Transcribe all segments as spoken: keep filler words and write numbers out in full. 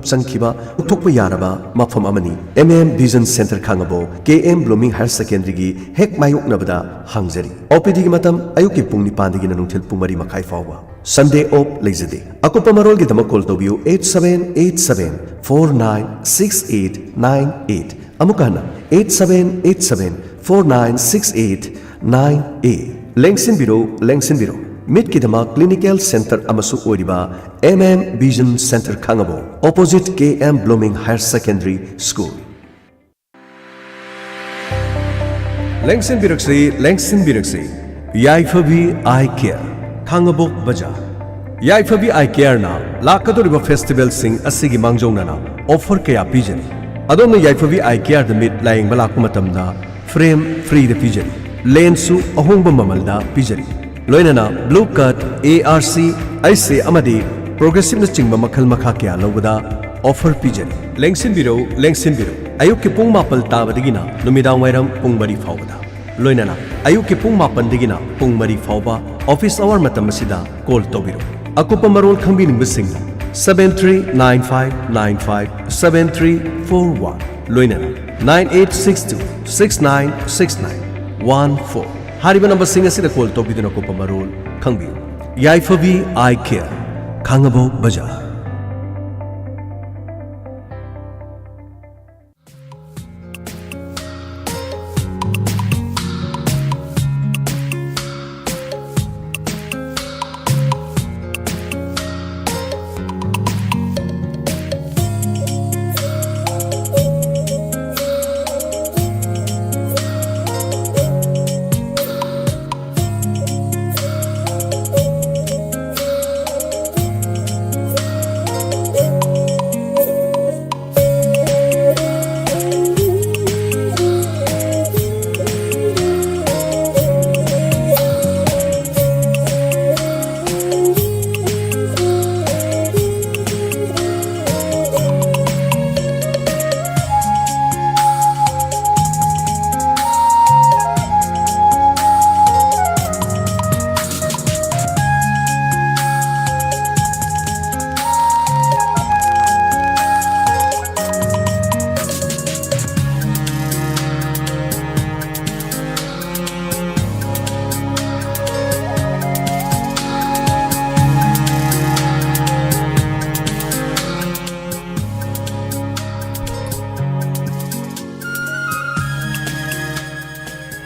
ꯆꯪꯈꯤꯕ ꯎꯠꯊꯣꯛꯄ ꯌꯥꯔꯕ ꯃꯐꯝ ꯑꯃꯅꯤ꯫ ꯑꯦꯝ ꯑꯦꯝ ꯚꯤꯖꯟ ꯁꯦꯟꯇꯔ ꯈꯥꯉꯕꯣꯛ, ꯀꯦ ꯑꯦꯝ ꯕ꯭ꯂꯨꯃꯤꯡ ꯍꯥꯌꯔ ꯁꯦꯀꯦꯟꯗꯔꯤꯒꯤ ꯍꯦꯛ ꯃꯥꯌꯣꯛꯅꯕꯗ ꯍꯥꯡꯖꯔꯤ꯫ ꯑꯣ ꯄꯤ ꯗꯤꯒꯤ ꯃꯇꯝ ꯑꯌꯨꯛꯀꯤ ꯄꯨꯡ ꯅꯤꯄꯥꯟꯗꯒꯤꯅ ꯅꯨꯡꯊꯤꯜ ꯄꯨꯡ ꯃꯔꯤ ꯃꯈꯥꯏ ꯐꯥꯎꯕ꯫ ꯁꯟꯗꯦ ꯑꯣꯐ ꯂꯩꯖꯗꯦ꯫ ꯑꯀꯨꯞꯄ ꯃꯔꯣꯜꯒꯤꯗꯃꯛ ꯀꯣꯜ ꯇꯧꯕꯤꯌꯨ eight seven eight seven four nine six eight nine eight꯫ ꯑꯃꯨꯛꯀ ꯍꯟꯅ eight seven eight seven four nine six eight nine eight꯫ ꯂꯦꯡꯁꯤꯟꯕꯤꯔꯣ, ꯂꯦꯡꯁꯤꯟꯕꯤꯔꯣ꯫ ꯃꯤꯠꯀꯤꯗꯃꯛ ꯀ꯭ꯂꯤꯅꯤꯀꯦꯜ ꯁꯦꯟꯇꯔ ꯑꯃꯁꯨ ꯑꯣꯏꯔꯤꯕ M M vision centre Khangabok, opposite K M blooming higher secondary school. ꯂꯦꯡꯁꯤꯟꯕꯤꯔꯛꯁꯤ, ꯂꯦꯡꯁꯤꯟꯕꯤꯔꯛꯁꯤ꯫ ꯌꯥꯏꯐꯕꯤ ꯑꯥꯏ ꯀꯤꯌꯔ, ꯈꯥꯉꯕꯣꯛ ꯕꯖꯥꯔ꯫ ꯌꯥꯏꯐꯕꯤ ꯑꯥꯏ ꯀꯤꯌꯔꯅ ꯂꯥꯛꯀꯗꯧꯔꯤꯕ ꯐꯦꯁꯇꯤꯚꯦꯜꯁꯤꯡ ꯑꯁꯤꯒꯤ ꯃꯥꯡꯖꯧꯅꯅ ꯑꯣꯐꯔ ꯀꯌꯥ ꯄꯤꯖꯔꯤ꯫ ꯑꯗꯣꯝꯅ ꯌꯥꯏꯐꯕꯤ ꯑꯥꯏ ꯀꯤꯌꯔꯗ ꯃꯤꯠ ꯂꯥꯌꯦꯡꯕ ꯂꯥꯛꯄ ꯃꯇꯝꯗ ꯐ꯭ꯔꯦꯝ ꯐ꯭ꯔꯤꯗ ꯄꯤꯖꯔꯤ꯫ ꯂꯦꯟꯁꯁꯨ ꯑꯍꯣꯡꯕ ꯃꯃꯜꯗ ꯄꯤꯖꯔꯤ꯫ ꯂꯣꯏꯅꯅ blue cut, A R C, ꯑꯩꯁ ꯑꯦ ꯑꯃꯗꯤ ꯄ꯭ꯔꯣꯒ꯭ꯔꯦꯁꯤꯞꯅꯆꯤꯡꯕ ꯃꯈꯜ ꯃꯈꯥ ꯀꯌꯥ ꯂꯧꯕꯗ ꯑꯣꯐꯔ ꯄꯤꯖꯔꯤ꯫ ꯂꯦꯡꯁꯤꯟꯕꯤꯔꯧ, ꯂꯦꯡꯁꯤꯟꯕꯤꯔꯧ꯫ ꯑꯌꯨꯛꯀꯤ ꯄꯨꯡ ꯃꯥꯄꯜ ꯇꯥꯕꯗꯒꯤꯅ ꯅꯨꯃꯤꯗꯥꯡ ꯋꯥꯏꯔꯝ ꯄꯨꯡ ꯃꯔꯤ ꯐꯥꯎꯕꯗ꯫ ꯂꯣꯏꯅꯅ ꯑꯌꯨꯛꯀꯤ ꯄꯨꯡ ꯃꯥꯄꯟꯗꯒꯤꯅ ꯄꯨꯡ ꯃꯔꯤ ꯐꯥꯎꯕ ꯑꯣꯐꯤꯁ ꯑꯋꯥꯔ ꯃꯇꯝ ꯑꯁꯤꯗ ꯀꯣꯜ ꯇꯧꯕꯤꯔꯛꯎ꯫ ꯑꯀꯨꯞꯄ ꯃꯔꯣꯜ ꯈꯪꯕꯤꯅꯤꯡꯕꯁꯤꯡꯅ seven three nine five nine five seven three four one, ꯂꯣꯏꯅꯅ nine eight six two six nine six nine one four ꯍꯥꯏꯔꯤꯕ ꯅꯝꯕꯔꯁꯤꯡ ꯑꯁꯤꯗ ꯀꯣꯜ ꯇꯧꯕꯤꯗꯨꯅ ꯑꯀꯨꯞꯄ ꯃꯔꯣꯜ ꯈꯪꯕꯤꯌꯨ꯫ ꯌꯥꯏꯐꯕꯤ ꯑꯥꯏ ꯀꯤꯌꯔ, ꯈꯥꯉꯕꯣꯛ ꯕꯖꯥꯔ꯫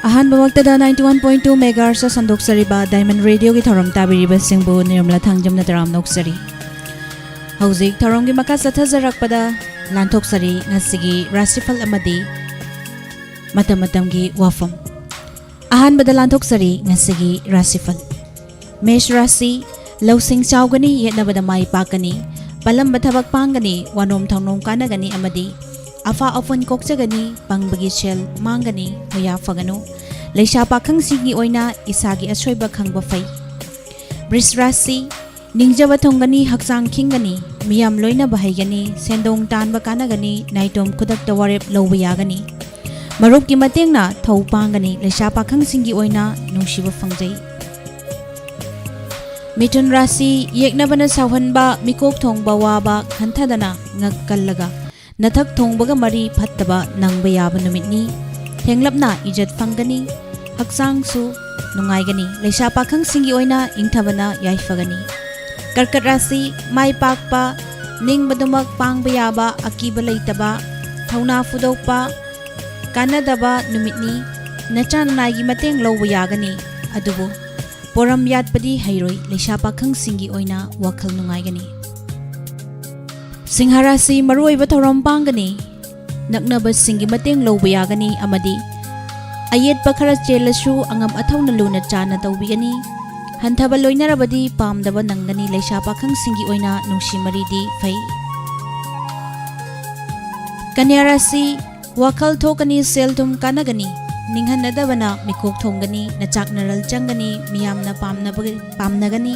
ꯑꯍꯥꯟꯕꯃꯛꯇꯗ ninety one point two megahertz ꯁꯟꯗꯣꯛꯆꯔꯤꯕ Diamond Radio ꯒꯤ ꯊꯧꯔꯝ ꯇꯥꯕꯤꯔꯤꯕꯁꯤꯡꯕꯨ ꯅꯤꯔꯃꯂꯥ ꯊꯥꯡꯖꯝꯅ ꯇꯔꯥꯝꯅ ꯑꯣꯛꯆꯔꯤ꯫ ꯍꯧꯖꯤꯛ ꯊꯧꯔꯝꯒꯤ ꯃꯈꯥ ꯆꯠꯊꯖꯔꯛꯄꯗ ꯂꯥꯟꯊꯣꯛꯆꯔꯤ ꯉꯁꯤꯒꯤ ꯔꯥꯁꯤꯐꯜ ꯑꯃꯗꯤ ꯃꯇꯝ ꯃꯇꯝꯒꯤ ꯋꯥꯐꯝ꯫ ꯑꯍꯥꯟꯕꯗ ꯂꯥꯟꯊꯣꯛꯆꯔꯤ ꯉꯁꯤꯒꯤ ꯔꯥꯁꯤꯐꯜ꯫ ꯃꯦꯁ ꯔꯥꯁꯤ, ꯂꯧꯁꯤꯡ ꯆꯥꯎꯒꯅꯤ, ꯌꯦꯠꯅꯕꯗ ꯃꯥꯏ ꯄꯥꯛꯀꯅꯤ, ꯄꯥꯜꯂꯝꯕ ꯊꯕꯛ ꯄꯥꯡꯒꯅꯤ, ꯋꯥꯅꯣꯝ ꯊꯧꯅꯣꯝ ꯀꯥꯟꯅꯒꯅꯤ ꯑꯃꯗꯤ ꯑꯐ ꯑꯐꯣꯟ ꯀꯣꯛꯆꯒꯅꯤ, ꯄꯪꯕꯒꯤ ꯁꯦꯜ ꯃꯥꯡꯒꯅꯤ, ꯍꯣꯌꯥ ꯐꯒꯅꯨ꯫ ꯂꯩꯁꯥ ꯄꯥꯈꯪꯁꯤꯡꯒꯤ ꯑꯣꯏꯅ ꯏꯁꯥꯒꯤ ꯑꯁꯣꯏꯕ ꯈꯪꯕ ꯐꯩ꯫ ꯕ꯭ꯔꯤꯁ ꯔꯥꯁꯤ, ꯅꯤꯡꯖꯕ ꯊꯨꯡꯒꯅꯤ, ꯍꯛꯆꯥꯡ ꯈꯤꯡꯒꯅꯤ, ꯃꯤꯌꯥꯝ ꯂꯣꯏꯅꯕ ꯍꯩꯒꯅꯤ, ꯁꯦꯟꯗꯣꯡ ꯇꯥꯟꯕ ꯀꯥꯟꯅꯒꯅꯤ, ꯅꯥꯏꯇꯣꯝ ꯈꯨꯗꯛꯇ ꯋꯥꯔꯦꯞ ꯂꯧꯕ ꯌꯥꯒꯅꯤ꯫ ꯃꯔꯨꯞꯀꯤ ꯃꯇꯦꯡꯅ ꯊꯧ ꯄꯥꯡꯒꯅꯤ, ꯂꯩꯁꯥ ꯄꯥꯈꯪꯁꯤꯡꯒꯤ ꯑꯣꯏꯅ ꯅꯨꯡꯁꯤꯕ ꯐꯪꯖꯩ꯫ ꯃꯤꯊꯨꯟ ꯔꯥꯁꯤ, ꯌꯦꯛꯅꯕꯅ ꯁꯥꯎꯍꯟꯕ, ꯃꯤꯀꯣꯛ ꯊꯣꯡꯕ ꯋꯥꯕ ꯈꯟꯊꯗꯅ ꯉꯛ ꯀꯜꯂꯒ ꯅꯊꯛ ꯊꯣꯡꯕꯒ ꯃꯔꯤ ꯐꯠꯇꯕ ꯅꯪꯕ ꯌꯥꯕ ꯅꯨꯃꯤꯠꯅꯤ꯫ ꯊꯦꯡꯂꯞꯅ ꯏꯖꯠ ꯐꯪꯒꯅꯤ꯫ ꯍꯛꯆꯥꯡꯁꯨ ꯅꯨꯡꯉꯥꯏꯒꯅꯤ꯫ ꯂꯩꯁꯥ ꯄꯥꯈꯪꯁꯤꯡꯒꯤ ꯑꯣꯏꯅ ꯏꯪꯊꯕꯅ ꯌꯥꯏꯐꯒꯅꯤ꯫ ꯀꯔꯀꯠ ꯔꯥꯁꯤ, ꯃꯥꯏ ꯄꯥꯛꯄ, ꯅꯤꯡꯕꯗꯨꯃꯛ ꯄꯥꯡꯕ ꯌꯥꯕ, ꯑꯀꯤꯕ ꯂꯩꯇꯕ, ꯊꯧꯅꯥ ꯐꯨꯗꯣꯛꯄ, ꯀꯥꯟꯅꯗꯕ ꯅꯨꯃꯤꯠꯅꯤ꯫ ꯅꯆꯥ ꯅꯅꯥꯏꯒꯤ ꯃꯇꯦꯡ ꯂꯧꯕ ꯌꯥꯒꯅꯤ, ꯑꯗꯨꯕꯨ ꯄꯣꯔꯝ ꯌꯥꯠꯄꯗꯤ ꯍꯩꯔꯣꯏ꯫ ꯂꯩꯁꯥ ꯄꯥꯈꯪꯁꯤꯡꯒꯤ ꯑꯣꯏꯅ ꯋꯥꯈꯜ ꯅꯨꯡꯉꯥꯏꯒꯅꯤ꯫ ꯁꯤꯡꯍ ꯔꯥꯁꯤ, ꯃꯔꯨꯑꯣꯏꯕ ꯊꯧꯔꯝ ꯄꯥꯡꯒꯅꯤ꯫ ꯅꯛꯅꯕꯁꯤꯡꯒꯤ ꯃꯇꯦꯡ ꯂꯧꯕ ꯌꯥꯒꯅꯤ ꯑꯃꯗꯤ ꯑꯌꯦꯠꯄ ꯈꯔ ꯆꯦꯜꯂꯁꯨ ꯑꯉꯝ ꯑꯊꯧꯅ ꯂꯨꯅ ꯆꯥꯟꯅ ꯇꯧꯕꯤꯒꯅꯤ꯫ ꯍꯟꯊꯕ ꯂꯣꯏꯅꯔꯕꯗꯤ ꯄꯥꯝꯗꯕ ꯅꯪꯒꯅꯤ꯫ ꯂꯩꯁꯥ ꯄꯥꯈꯪꯁꯤꯡꯒꯤ ꯑꯣꯏꯅ ꯅꯨꯡꯁꯤ ꯃꯔꯤꯗꯤ ꯐꯩ꯫ ꯀꯟꯌꯥ ꯔꯥꯁꯤ, ꯋꯥꯈꯜ ꯊꯣꯛꯀꯅꯤ, ꯁꯦꯜ ꯊꯨꯝ ꯀꯥꯟꯅꯒꯅꯤ, ꯅꯤꯡꯍꯟꯅꯗꯕꯅ ꯃꯤꯀꯣꯛ ꯊꯣꯡꯒꯅꯤ, ꯅꯆꯥꯛ ꯅꯔꯜ ꯆꯪꯒꯅꯤ, ꯃꯤꯌꯥꯝꯅ ꯄꯥꯝꯅꯕ-, ꯄꯥꯝꯅꯒꯅꯤ꯫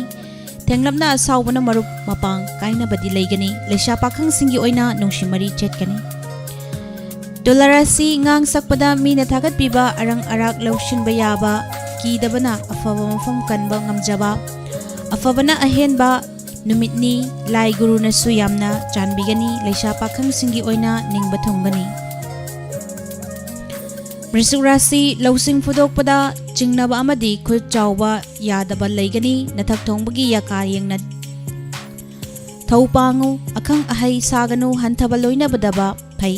ꯊꯦꯡꯂꯞꯅ ꯑꯁꯥꯎꯕꯅ ꯃꯔꯨꯞ ꯃꯄꯥꯡ ꯀꯥꯏꯅꯕꯗꯤ ꯂꯩꯒꯅꯤ꯫ ꯂꯩꯁꯥ ꯄꯥꯈꯪꯁꯤꯡꯒꯤ ꯑꯣꯏꯅ ꯅꯨꯡꯁꯤ ꯃꯔꯤ ꯆꯦꯠꯀꯅꯤ꯫ ꯇꯨꯂꯥ ꯔꯥꯁꯤ, ꯉꯥꯡ ꯁꯛꯄꯗ ꯃꯤꯅ ꯊꯥꯒꯠꯄꯤꯕ, ꯑꯔꯪ ꯑꯔꯥꯛ ꯂꯧꯁꯤꯟꯕ ꯌꯥꯕ, ꯀꯤꯗꯕꯅ ꯑꯐꯕ ꯃꯐꯝ ꯀꯟꯕ ꯉꯝꯖꯕ, ꯑꯐꯕꯅ ꯑꯍꯦꯟꯕ ꯅꯨꯃꯤꯠꯅꯤ꯫ ꯂꯥꯏ ꯒꯨꯔꯨꯅꯁꯨ ꯌꯥꯝꯅ ꯆꯥꯟꯕꯤꯒꯅꯤ꯫ ꯂꯩꯁꯥ ꯄꯥꯈꯪꯁꯤꯡꯒꯤ ꯑꯣꯏꯅ ꯅꯤꯡꯕ ꯊꯨꯡꯒꯅꯤ꯫ ꯕ꯭ꯔꯤꯁꯨꯛ ꯔꯥꯁꯤ, ꯂꯧꯁꯤꯡ ꯐꯨꯗꯣꯛꯄꯗ ꯆꯤꯡꯅꯕ ꯑꯃꯗꯤ ꯈꯨꯠ ꯆꯥꯎꯕ ꯌꯥꯗꯕ ꯂꯩꯒꯅꯤ꯫ ꯅꯊꯛ ꯊꯣꯡꯕꯒꯤ ꯌꯥꯀꯥ ꯌꯦꯡꯅ ꯊꯧ ꯄꯥꯡꯉꯨ꯫ ꯑꯈꯪ ꯑꯍꯩ ꯁꯥꯒꯅꯨ, ꯍꯟꯊꯕ ꯂꯣꯏꯅꯕꯗꯕ ꯐꯩ꯫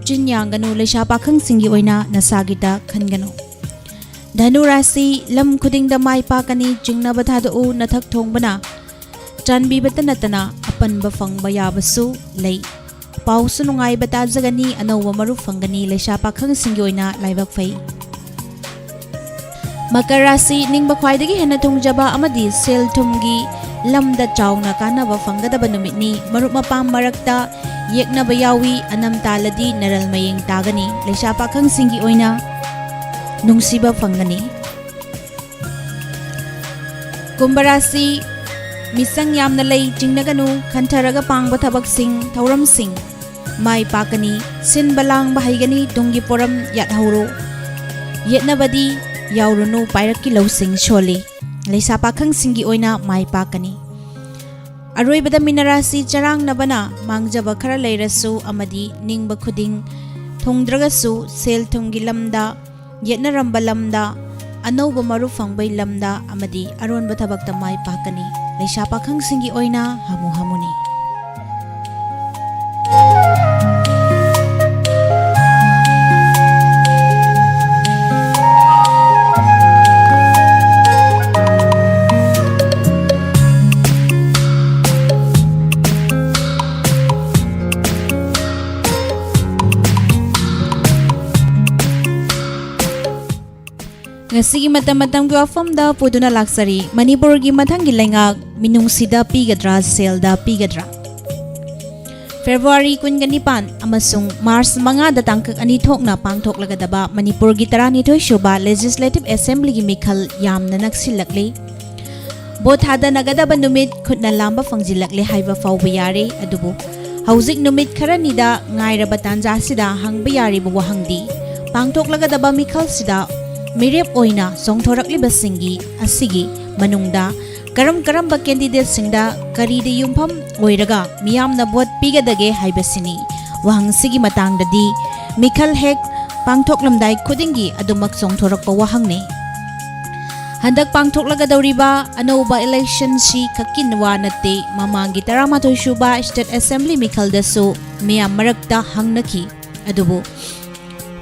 ꯆꯤꯟ ꯌꯥꯡꯒꯅꯨ, ꯂꯩꯁꯥ ꯄꯥꯈꯪꯁꯤꯡꯒꯤ ꯑꯣꯏꯅ ꯅꯁꯥꯒꯤꯗ ꯈꯟꯒꯅꯨ꯫ ꯙꯅꯨ ꯔꯥꯁꯤ, ꯂꯝ ꯈꯨꯗꯤꯡꯗ ꯃꯥꯏ ꯄꯥꯛꯀꯅꯤ, ꯆꯤꯡꯅꯕ ꯊꯥꯗꯣꯛꯎ, ꯅꯊꯛ ꯊꯣꯡꯕꯅ ꯆꯥꯟꯕꯤꯕꯇ ꯅꯠꯇꯅ ꯑꯄꯟꯕ ꯐꯪꯕ ꯌꯥꯕꯁꯨ ꯂꯩ꯫ ꯄꯥꯎꯁꯨ ꯅꯨꯡꯉꯥꯏꯕ ꯇꯥꯖꯒꯅꯤ, ꯑꯅꯧꯕ ꯃꯔꯨꯞ ꯐꯪꯒꯅꯤ, ꯂꯩꯁꯥ ꯄꯥꯈꯪꯁꯤꯡꯒꯤ ꯑꯣꯏꯅ ꯂꯥꯏꯕꯛ ꯐꯩ꯫ ꯃꯀꯔ ꯔꯥꯁꯤ, ꯅꯤꯡꯕ ꯈ꯭ꯋꯥꯏꯗꯒꯤ ꯍꯦꯟꯅ ꯊꯨꯡꯖꯕ ꯑꯃꯗꯤ ꯁꯦꯜ ꯊꯨꯝꯒꯤ ꯂꯝꯗ ꯆꯥꯎꯅ ꯀꯥꯟꯅꯕ ꯐꯪꯒꯗꯕ ꯅꯨꯃꯤꯠꯅꯤ꯫ ꯃꯔꯨꯞ ꯃꯄꯥꯡ ꯃꯔꯛꯇ ꯌꯦꯛꯅꯕ ꯌꯥꯎꯏ, ꯑꯅꯝ ꯇꯥꯜꯂꯗꯤ ꯅꯔꯜ ꯃꯌꯦꯡ ꯇꯥꯒꯅꯤ, ꯂꯩꯁꯥ ꯄꯥꯈꯪꯁꯤꯡꯒꯤ ꯑꯣꯏꯅ ꯅꯨꯡꯁꯤꯕ ꯐꯪꯒꯅꯤ꯫ ꯀꯨꯝꯚ ꯔꯥꯁꯤ, ꯃꯤꯆꯪ ꯌꯥꯝꯅ ꯂꯩ, ꯆꯤꯡꯅꯒꯅꯨ, ꯈꯟꯊꯔꯒ ꯄꯥꯡꯕ ꯊꯕꯛꯁꯤꯡ, ꯊꯧꯔꯝꯁꯤꯡ ꯃꯥꯏ ꯄꯥꯛꯀꯅꯤ, ꯁꯤꯟꯕ ꯂꯥꯡꯕ ꯍꯩꯒꯅꯤ, ꯇꯨꯡꯒꯤ ꯄꯣꯔꯝ ꯌꯥꯠꯍꯧꯔꯨ, ꯌꯦꯠꯅꯕꯗꯤ ꯌꯥꯎꯔꯨꯅꯨ, ꯄꯥꯏꯔꯛꯀꯤ ꯂꯧꯁꯤꯡ ꯁꯣꯜꯂꯤ, ꯂꯩꯁꯥ ꯄꯥꯈꯪꯁꯤꯡꯒꯤ ꯑꯣꯏꯅ ꯃꯥꯏ ꯄꯥꯛꯀꯅꯤ꯫ ꯑꯔꯣꯏꯕꯗ ꯃꯤꯅ ꯔꯥꯁꯤ, ꯆꯔꯥꯡꯅꯕꯅ ꯃꯥꯡꯖꯕ ꯈꯔ ꯂꯩꯔꯁꯨ ꯑꯃꯗꯤ ꯅꯤꯡꯕ ꯈꯨꯗꯤꯡ ꯊꯨꯡꯗ꯭ꯔꯒꯁꯨ ꯁꯦꯜ ꯊꯨꯝꯒꯤ ꯂꯝꯗ ꯌꯦꯠꯅꯔꯝꯕ ꯂꯝꯗ, ꯑꯅꯧꯕ ꯃꯔꯨꯞ ꯐꯪꯕꯩ ꯂꯝꯗ ꯑꯃꯗꯤ ꯑꯔꯣꯟꯕ ꯊꯕꯛꯇ ꯃꯥꯏ ꯄꯥꯛꯀꯅꯤ꯫ ꯂꯩꯁꯥ ꯄꯥꯈꯪꯁꯤꯡꯒꯤ ꯑꯣꯏꯅ ꯍꯥꯃꯨ ꯍꯥꯃꯨꯅꯤ꯫ ꯉꯁꯤꯒꯤ ꯃꯇꯝ ꯃꯇꯝꯒꯤ ꯋꯥꯐꯝꯗ ꯄꯨꯗꯨꯅ ꯂꯥꯛꯆꯔꯤ꯫ ꯃꯅꯤꯄꯨꯔꯒꯤ ꯃꯊꯪꯒꯤ ꯂꯩꯉꯥꯛ ꯃꯤꯅꯨꯡꯁꯤꯗ ꯄꯤꯒꯗ꯭ꯔꯥ, ꯁꯦꯜꯗ ꯄꯤꯒꯗ꯭ꯔꯥ? ꯐꯦꯕ꯭ꯔꯨꯋꯥꯔꯤ ꯀꯨꯟꯒ ꯅꯤꯄꯥꯟ ꯑꯃꯁꯨꯡ ꯃꯥꯔꯆ ꯃꯉꯥꯗ ꯇꯥꯡꯀꯛ ꯑꯅꯤ ꯊꯣꯛꯅ ꯄꯥꯡꯊꯣꯛꯂꯒꯗꯕ ꯃꯅꯤꯄꯨꯔꯒꯤ ꯇꯔꯥꯅꯤꯊꯣꯏ ꯁꯨꯕ Legislative Assemblyꯒꯤ ꯃꯤꯈꯜ ꯌꯥꯝꯅ ꯅꯛꯁꯤꯜꯂꯛꯂꯤ꯫ ꯚꯣꯠ ꯊꯥꯗꯅꯒꯗꯕ ꯅꯨꯃꯤꯠ ꯈꯨꯠꯅ ꯂꯥꯝꯕ ꯐꯪꯖꯤꯜꯂꯛꯂꯦ ꯍꯥꯏꯕ ꯐꯥꯎꯕ ꯌꯥꯔꯦ꯫ ꯑꯗꯨꯕꯨ ꯍꯧꯖꯤꯛ ꯅꯨꯃꯤꯠ ꯈꯔꯅꯤꯗ ꯉꯥꯏꯔꯕ ꯇꯥꯟꯖꯥꯁꯤꯗ ꯍꯪꯕ ꯌꯥꯔꯤꯕ ꯋꯥꯍꯪꯗꯤ, ꯄꯥꯡꯊꯣꯛꯂꯒꯗꯕ ꯃꯤꯈꯜꯁꯤꯗ ꯃꯤꯔꯦꯞ ꯑꯣꯏꯅ ꯆꯣꯡꯊꯣꯔꯛꯂꯤꯕꯁꯤꯡꯒꯤ ꯑꯁꯤꯒꯤ ꯃꯅꯨꯡꯗ ꯀꯔꯝ ꯀꯔꯝꯕ candidateꯁꯤꯡꯗ ꯀꯔꯤꯗ ꯌꯨꯝꯐꯝ ꯑꯣꯏꯔꯒ ꯃꯤꯌꯥꯝꯅ ꯚꯣꯠ ꯄꯤꯒꯗꯒꯦ ꯍꯥꯏꯕꯁꯤꯅꯤ꯫ ꯋꯥꯍꯪꯁꯤꯒꯤ ꯃꯇꯥꯡꯗꯗꯤ ꯃꯤꯈꯜ ꯍꯦꯛ ꯄꯥꯡꯊꯣꯛꯂꯝꯗꯥꯏ ꯈꯨꯗꯤꯡꯒꯤ ꯑꯗꯨꯃꯛ ꯆꯣꯡꯊꯣꯔꯛꯄ ꯋꯥꯍꯪꯅꯤ꯫ ꯍꯟꯗꯛ ꯄꯥꯡꯊꯣꯛꯂꯒꯗꯧꯔꯤꯕ ꯑꯅꯧꯕ electionꯁꯤ ꯈꯛꯀꯤ ꯋꯥ ꯅꯠꯇꯦ, ꯃꯃꯥꯡꯒꯤ ꯇꯔꯥꯃꯥꯊꯣꯏ ꯁꯨꯕ State Assembly ꯃꯤꯈꯜꯗꯁꯨ ꯃꯤꯌꯥꯝ ꯃꯔꯛꯇ ꯍꯪꯅꯈꯤ꯫ ꯑꯗꯨꯕꯨ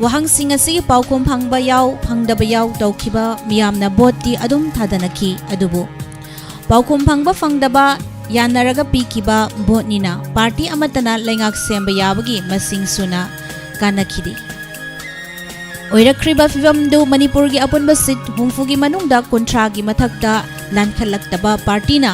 ꯋꯥꯍꯪꯁꯤꯡ ꯑꯁꯤꯒꯤ ꯄꯥꯎꯈꯨꯝ ꯐꯪꯕ ꯌꯥꯎ, ꯐꯪꯗꯕ ꯌꯥꯎ ꯇꯧꯈꯤꯕ ꯃꯤꯌꯥꯝꯅ ꯚꯣꯠꯇꯤ ꯑꯗꯨꯝ ꯊꯥꯗꯅꯈꯤ꯫ ꯑꯗꯨꯕꯨ ꯄꯥꯎꯈꯨꯝ ꯐꯪꯕ ꯐꯪꯗꯕ ꯌꯥꯅꯔꯒ ꯄꯤꯈꯤꯕ ꯚꯣꯠꯅꯤꯅ ꯄꯥꯔꯇꯤ ꯑꯃꯠꯇꯅ ꯂꯩꯉꯥꯛ ꯁꯦꯝꯕ ꯌꯥꯕꯒꯤ ꯃꯁꯤꯡ ꯁꯨꯅ ꯀꯥꯟꯅꯈꯤꯗꯦ꯫ ꯑꯣꯏꯔꯛꯈ꯭ꯔꯤꯕ ꯐꯤꯕꯝꯗꯨ ꯃꯅꯤꯄꯨꯔꯒꯤ ꯑꯄꯨꯟꯕ ꯁꯤꯠ ꯍꯨꯝꯐꯨꯒꯤ ꯃꯅꯨꯡꯗ ꯀꯨꯟꯊ꯭ꯔꯥꯒꯤ ꯃꯊꯛꯇ ꯂꯥꯟꯈꯠꯂꯛꯇꯕ ꯄꯥꯔꯇꯤꯅ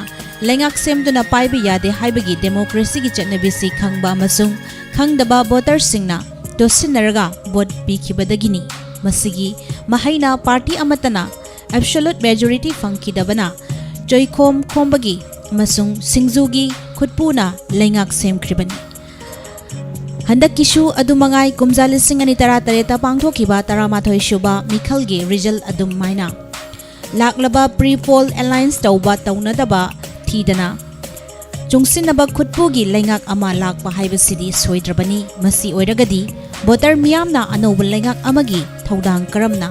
ꯂꯩꯉꯥꯛ ꯁꯦꯝꯗꯨꯅ ꯄꯥꯏꯕ ꯌꯥꯗꯦ ꯍꯥꯏꯕꯒꯤ ꯗꯦꯃꯣꯀ꯭ꯔꯦꯁꯤꯒꯤ ꯆꯠꯅꯕꯤꯁꯤ ꯈꯪꯕ ꯑꯃꯁꯨꯡ ꯈꯪꯗꯕ ꯚꯣꯇꯔꯁꯤꯡꯅ ꯇꯣꯠꯁꯤꯟꯅꯔꯒ ꯚꯣꯠ ꯄꯤꯈꯤꯕꯗꯒꯤꯅꯤ꯫ ꯃꯁꯤꯒꯤ ꯃꯍꯩꯅ ꯄꯥꯔꯇꯤ ꯑꯃꯠꯇꯅ ꯑꯦꯕꯁꯣꯂꯨꯠ ꯃꯦꯖꯣꯔꯤꯇꯤ ꯐꯪꯈꯤꯗꯕꯅ ꯆꯣꯏꯈꯣꯝ ꯈꯣꯝꯕꯒꯤ ꯑꯃꯁꯨꯡ ꯁꯤꯡꯖꯨꯒꯤ ꯈꯨꯠꯄꯨꯅ ꯂꯩꯉꯥꯛ ꯁꯦꯝꯈ꯭ꯔꯤꯕꯅꯤ꯫ ꯍꯟꯗꯛꯀꯤꯁꯨ ꯑꯗꯨꯃꯉꯥꯏ, ꯀꯨꯝꯖꯥ ꯂꯤꯁꯤꯡ ꯑꯅꯤ ꯇꯔꯥꯇꯔꯦꯠꯇ ꯄꯥꯡꯊꯣꯛꯈꯤꯕ ꯇꯔꯥꯃꯥꯊꯣꯏ ꯁꯨꯕ ꯃꯤꯈꯜꯒꯤ ꯔꯤꯖꯜ ꯑꯗꯨꯝ ꯃꯥꯏꯅ ꯂꯥꯛꯂꯕ ꯄ꯭ꯔꯤ ꯄꯣꯜ ꯑꯦꯂꯥꯏꯟꯁ ꯇꯧꯕ ꯇꯧꯅꯗꯕ ꯊꯤꯗꯅ ꯆꯨꯡꯁꯤꯟꯅꯕ ꯈꯨꯠꯄꯨꯒꯤ ꯂꯩꯉꯥꯛ ꯑꯃ ꯂꯥꯛꯄ ꯍꯥꯏꯕꯁꯤꯗꯤ ꯁꯣꯏꯗ꯭ꯔꯕꯅꯤ꯫ ꯃꯁꯤ ꯑꯣꯏꯔꯒꯗꯤ ꯚꯣꯇꯔ ꯃꯤꯌꯥꯝꯅ ꯑꯅꯧꯕ ꯂꯩꯉꯥꯛ ꯑꯃꯒꯤ ꯊꯧꯗꯥꯡ ꯀꯔꯝꯅ,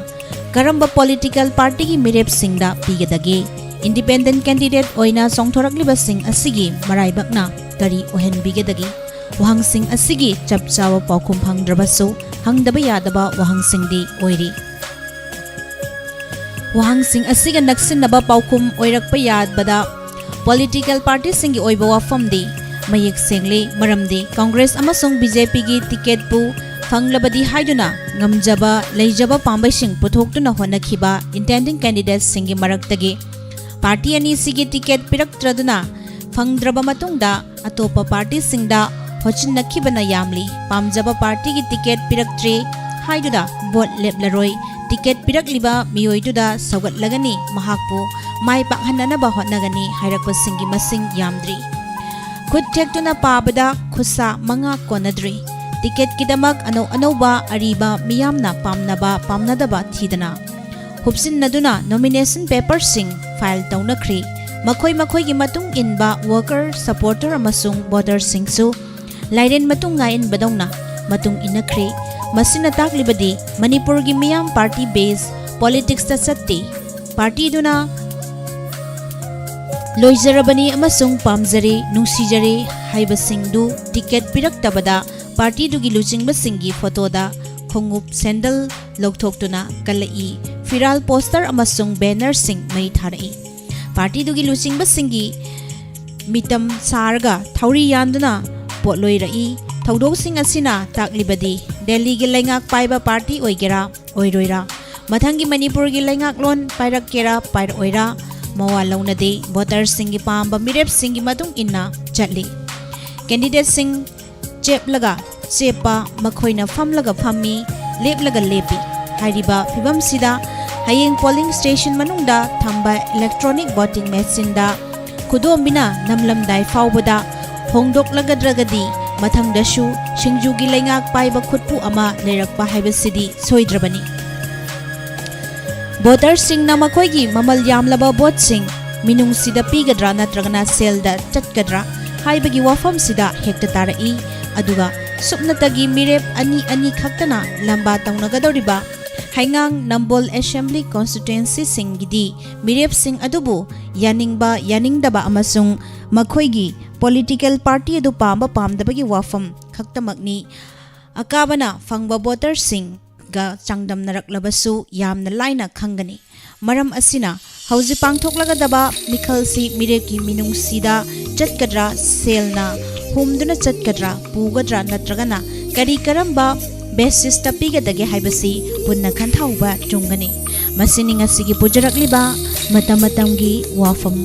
ꯀꯔꯝꯕ ꯄꯣꯂꯤꯇꯤꯀꯦꯜ ꯄꯥꯔꯇꯤꯒꯤ ꯃꯤꯔꯦꯞꯁꯤꯡꯗ ꯄꯤꯒꯗꯒꯦ? ꯏꯟꯗꯤꯄꯦꯟꯗꯦꯟꯠ ꯀꯦꯟꯗꯤꯗꯦꯠ ꯑꯣꯏꯅ ꯆꯣꯡꯊꯣꯔꯛꯂꯤꯕꯁꯤꯡ ꯑꯁꯤꯒꯤ ꯃꯔꯥꯏꯕꯛꯅ ꯀꯔꯤ ꯑꯣꯏꯍꯟꯕꯤꯒꯗꯒꯦ? ꯋꯥꯍꯪꯁꯤꯡ ꯑꯁꯤꯒꯤ ꯆꯞ ꯆꯥꯕ ꯄꯥꯎꯈꯨꯝ ꯐꯪꯗ꯭ꯔꯕꯁꯨ, ꯍꯪꯗꯕ ꯌꯥꯗꯕ ꯋꯥꯍꯪꯁꯤꯡꯗꯤ ꯑꯣꯏꯔꯤ꯫ ꯋꯥꯍꯪꯁꯤꯡ ꯑꯁꯤꯒ ꯅꯛꯁꯤꯟꯅꯕ ꯄꯥꯎꯈꯨꯝ ꯑꯣꯏꯔꯛꯄ ꯌꯥꯕꯗ ꯄꯣꯂꯤꯇꯤꯀꯦꯜ ꯄꯥꯔꯇꯤꯁꯤꯡꯒꯤ ꯑꯣꯏꯕ ꯋꯥꯐꯝꯗꯤ ꯃꯌꯦꯛ ꯁꯦꯡꯂꯤ꯫ ꯃꯔꯝꯗꯤ ꯀꯪꯒ꯭ꯔꯦꯁ ꯑꯃꯁꯨꯡ ꯕꯤ ꯖꯦ ꯄꯤꯒꯤ ꯇꯤꯀꯦꯠꯄꯨ ꯐꯪꯂꯕꯗꯤ ꯍꯥꯏꯗꯨꯅ ꯉꯝꯖꯕ ꯂꯩꯖꯕ ꯄꯥꯝꯕꯩꯁꯤꯡ ꯄꯨꯊꯣꯛꯇꯨꯅ ꯍꯣꯠꯅꯈꯤꯕ ꯏꯟꯇꯦꯟꯗꯤꯡ ꯀꯦꯟꯗꯤꯗꯦꯠꯁꯤꯡꯒꯤ ꯃꯔꯛꯇꯒꯤ ꯄꯥꯔꯇꯤ ꯑꯅꯤꯁꯤꯒꯤ ꯇꯤꯀꯦꯠ ꯄꯤꯔꯛꯇ꯭ꯔꯗꯨꯅ ꯐꯪꯗ꯭ꯔꯕ ꯃꯇꯨꯡꯗ ꯑꯇꯣꯞꯄ ꯄꯥꯔꯇꯤꯁꯤꯡꯗ ꯍꯣꯠꯆꯤꯟꯅꯈꯤꯕꯅ ꯌꯥꯝꯂꯤ꯫ ꯄꯥꯝꯖꯕ ꯄꯥꯔꯇꯤꯒꯤ ꯇꯤꯀꯦꯠ ꯄꯤꯔꯛꯇ꯭ꯔꯦ ꯍꯥꯏꯗꯨꯅ ꯚꯣꯠ ꯂꯦꯞꯂꯔꯣꯏ꯫ ꯇꯤꯀꯦꯠ ꯄꯤꯔꯛꯂꯤꯕ ꯃꯤꯑꯣꯏꯗꯨꯗ ꯁꯧꯒꯠꯂꯒꯅꯤ, ꯃꯍꯥꯛꯄꯨ ꯃꯥꯏ ꯄꯥꯛꯍꯟꯅꯅꯕ ꯍꯣꯠꯅꯒꯅꯤ ꯍꯥꯏꯔꯛꯄꯁꯤꯡꯒꯤ ꯃꯁꯤꯡ ꯌꯥꯝꯗ꯭ꯔꯤ꯫ ꯈꯨꯠ ꯊꯦꯛꯇꯨꯅ ꯄꯥꯕꯗ ꯈꯨꯠꯁꯥ ꯃꯉꯥ ꯀꯣꯟꯅꯗ꯭ꯔꯤ꯫ ꯇꯤꯀꯦꯠꯀꯤꯗꯃꯛ ꯑꯅꯧ ꯑꯅꯧꯕ ꯑꯔꯤꯕ ꯃꯤꯌꯥꯝꯅ ꯄꯥꯝꯅꯕ ꯄꯥꯝꯅꯗꯕ ꯊꯤꯗꯅ ꯍꯨꯞꯆꯤꯟꯅꯗꯨꯅ ꯅꯣꯃꯤꯅꯦꯁꯟ ꯄꯦꯄꯔꯁꯤꯡ ꯐꯥꯏꯜ ꯇꯧꯅꯈ꯭ꯔꯦ꯫ ꯃꯈꯣꯏ ꯃꯈꯣꯏꯒꯤ ꯃꯇꯨꯡ ꯏꯟꯕ ꯋꯥꯔꯀꯔ, ꯁꯄꯣꯔꯇꯔ ꯑꯃꯁꯨꯡ ꯚꯣꯇꯔꯁꯤꯡꯁꯨ ꯂꯥꯏꯔꯦꯟ ꯃꯇꯨꯡ ꯉꯥꯏ ꯏꯟꯕꯗꯧꯅ ꯃꯇꯨꯡ ꯏꯟꯅꯈ꯭ꯔꯦ꯫ ꯃꯁꯤꯅ ꯇꯥꯛꯂꯤꯕꯗꯤ ꯃꯅꯤꯄꯨꯔꯒꯤ ꯃꯤꯌꯥꯝ ꯄꯥꯔꯇꯤ ꯕꯦꯁ ꯄꯣꯂꯤꯇꯤꯛꯁꯇ ꯆꯠꯇꯦ꯫ ꯄꯥꯔꯇꯤꯗꯨꯅ ꯂꯣꯏꯖꯔꯕꯅꯤ ꯑꯃꯁꯨꯡ ꯄꯥꯝꯖꯔꯦ, ꯅꯨꯡꯁꯤꯖꯔꯦ ꯍꯥꯏꯕꯁꯤꯡꯗꯨ ꯇꯤꯀꯦꯠ ꯄꯤꯔꯛꯇꯕꯗ ꯄꯥꯔꯇꯤꯗꯨꯒꯤ ꯂꯨꯆꯤꯡꯕꯁꯤꯡꯒꯤ ꯐꯣꯇꯣꯗ ꯈꯣꯡꯎꯞ ꯁꯦꯟꯗꯜ ꯂꯧꯊꯣꯛꯇꯨꯅ ꯀꯜꯂꯛꯏ꯫ ꯐꯤꯔꯥꯜ, ꯄꯣꯁꯇꯔ ꯑꯃꯁꯨꯡ ꯕꯦꯅꯔꯁꯤꯡ ꯃꯩ ꯊꯥꯔꯛꯏ꯫ ꯄꯥꯔꯇꯤꯗꯨꯒꯤ ꯂꯨꯆꯤꯡꯕꯁꯤꯡꯒꯤ ꯃꯤꯇꯝ ꯁꯥꯔꯒ ꯊꯧꯔꯤ ꯌꯥꯟꯗꯨꯅ ꯄꯣꯠꯂꯣꯏꯔꯛꯏ꯫ ꯊꯧꯗꯣꯛꯁꯤꯡ ꯑꯁꯤꯅ ꯇꯥꯛꯂꯤꯕꯗꯤ ꯗꯦꯜꯂꯤꯒꯤ ꯂꯩꯉꯥꯛ ꯄꯥꯏꯕ ꯄꯥꯔꯇꯤ ꯑꯣꯏꯒꯦꯔꯥ ꯑꯣꯏꯔꯣꯏꯔꯥ, ꯃꯊꯪꯒꯤ ꯃꯅꯤꯄꯨꯔꯒꯤ ꯂꯩꯉꯥꯛꯂꯣꯟ ꯄꯥꯏꯔꯛꯀꯦꯔꯥ ꯄꯥꯏꯔꯛꯑꯣꯏꯔꯥ ꯃꯋꯥ ꯂꯧꯅꯗꯦ꯫ ꯚꯣꯇꯔꯁꯤꯡꯒꯤ ꯄꯥꯝꯕ ꯃꯤꯔꯦꯞꯁꯤꯡꯒꯤ ꯃꯇꯨꯡ ꯏꯟꯅ ꯆꯠꯂꯤ꯫ ꯀꯦꯟꯗꯤꯗꯦꯠꯁꯤꯡ ꯆꯦꯞꯂꯒ ꯆꯦꯞꯄ, ꯃꯈꯣꯏꯅ ꯐꯝꯂꯒ ꯐꯝꯃꯤ, ꯂꯦꯞꯂꯒ ꯂꯦꯞꯄꯤ꯫ ꯍꯥꯏꯔꯤꯕ ꯐꯤꯕꯝꯁꯤꯗ ꯍꯌꯦꯡ ꯄꯣꯂꯤꯡ ꯁ꯭ꯇꯦꯁꯟ ꯃꯅꯨꯡꯗ ꯊꯝꯕ ꯏꯂꯦꯛꯇ꯭ꯔꯣꯅꯤꯛ ꯚꯣꯇꯤꯡ ꯃꯦꯆꯤꯟꯗ ꯈꯨꯗꯣꯝꯕꯤꯅ ꯅꯝꯂꯝꯗꯥꯏ ꯐꯥꯎꯕꯗ ꯍꯣꯡꯗꯣꯛꯂꯒꯗ꯭ꯔꯒꯗꯤ ꯃꯊꯪꯗꯁꯨ ꯁꯤꯡꯖꯨꯒꯤ ꯂꯩꯉꯥꯛ ꯄꯥꯏꯕ ꯈꯨꯠꯄꯨ ꯑꯃ ꯂꯩꯔꯛꯄ ꯍꯥꯏꯕꯁꯤꯗꯤ ꯁꯣꯏꯗ꯭ꯔꯕꯅꯤ꯫ ꯚꯣꯇꯔꯁꯤꯡꯅ ꯃꯈꯣꯏꯒꯤ ꯃꯃꯜ ꯌꯥꯝꯂꯕ ꯚꯣꯠꯁꯤꯡ ꯃꯤꯅꯨꯡꯁꯤꯗ ꯄꯤꯒꯗ꯭ꯔꯥ ꯅꯠꯇ꯭ꯔꯒꯅ ꯁꯦꯜꯗ ꯆꯠꯀꯗ꯭ꯔꯥ ꯍꯥꯏꯕꯒꯤ ꯋꯥꯐꯝꯁꯤꯗ ꯍꯦꯛꯇ ꯇꯥꯔꯛꯏ꯫ ꯑꯗꯨꯒ ꯁꯨꯞꯅꯇꯒꯤ ꯃꯤꯔꯦꯞ ꯑꯅꯤ ꯑꯅꯤ ꯈꯛꯇꯅ ꯂꯝꯕꯥ ꯇꯧꯅꯒꯗꯧꯔꯤꯕ ꯍꯩꯉꯥꯡ, ꯅꯝꯕꯣꯜ ꯑꯦꯁꯦꯝꯕ꯭ꯂꯤ ꯀꯣꯟꯁꯇꯤꯇ꯭ꯋꯦꯟꯁꯤꯁꯤꯡꯒꯤꯗꯤ ꯃꯤꯔꯦꯞꯁꯤꯡ ꯑꯗꯨꯕꯨ ꯌꯥꯅꯤꯡꯕ ꯌꯥꯅꯤꯡꯗꯕ ꯑꯃꯁꯨꯡ ꯃꯈꯣꯏꯒꯤ ꯄꯣꯂꯤꯇꯤꯀꯦꯜ ꯄꯥꯔꯇꯤ ꯑꯗꯨ ꯄꯥꯝꯕ ꯄꯥꯝꯗꯕꯒꯤ ꯋꯥꯐꯝ ꯈꯛꯇꯃꯛꯅꯤ꯫ ꯑꯀꯥꯕꯅ ꯐꯪꯕ ꯚꯣꯇꯔꯁꯤꯡꯒ ꯆꯥꯡꯗꯝꯅꯔꯛꯂꯕꯁꯨ ꯌꯥꯝꯅ ꯂꯥꯏꯅ ꯈꯪꯒꯅꯤ꯫ ꯃꯔꯝ ꯑꯁꯤꯅ ꯍꯧꯖꯤꯛ ꯄꯥꯡꯊꯣꯛꯂꯒꯗꯕ ꯃꯤꯈꯜꯁꯤ ꯃꯤꯔꯦꯞꯀꯤ ꯃꯤꯅꯨꯡꯁꯤꯗ ꯆꯠꯀꯗ꯭ꯔꯥ, ꯁꯦꯜꯅ ꯍꯨꯝꯗꯨꯅ ꯆꯠꯀꯗ꯭ꯔꯥ, ꯄꯨꯒꯗ꯭ꯔꯥ ꯅꯠꯇ꯭ꯔꯒꯅ ꯀꯔꯤ ꯀꯔꯝꯕ ꯕꯦꯁꯤꯁꯇ ꯄꯤꯒꯗꯒꯦ ꯍꯥꯏꯕꯁꯤ ꯄꯨꯟꯅ ꯈꯟꯊꯍꯧꯕ ꯆꯨꯝꯒꯅꯤ꯫ ꯃꯁꯤꯅꯤ ꯉꯁꯤꯒꯤ ꯄꯨꯖꯔꯛꯂꯤꯕ ꯃꯇꯝ ꯃꯇꯝꯒꯤ ꯋꯥꯐꯝ꯫